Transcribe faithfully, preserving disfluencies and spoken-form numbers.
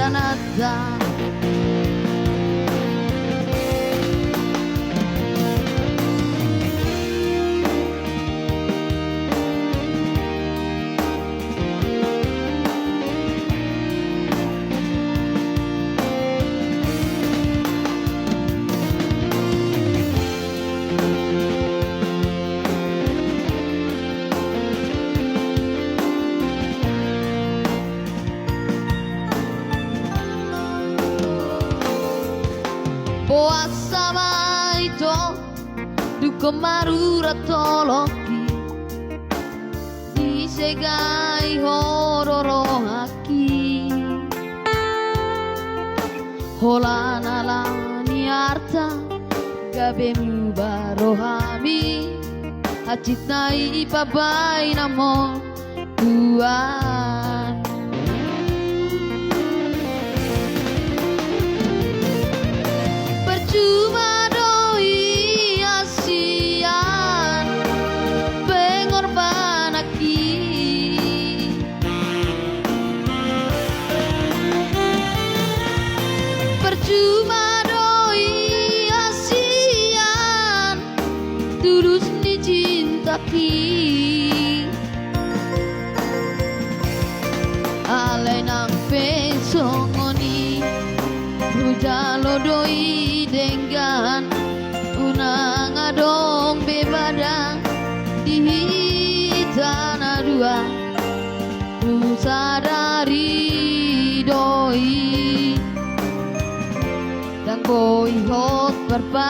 Tanata. Boasa ma ito, dungkon marurat holongki, disegai ho do rohangki. Holan ala ni arta gabe muba rohami, hansit na i pabaen ma ho, Tuhan. Percuma do i hasian pengorbananki. Percuma do i hasian tulus ni cintaki. Alai nang pe songon i, hujalo do i denggan, unang adong be bada di hita na dua. Husadari do i, ndang boi hot parpa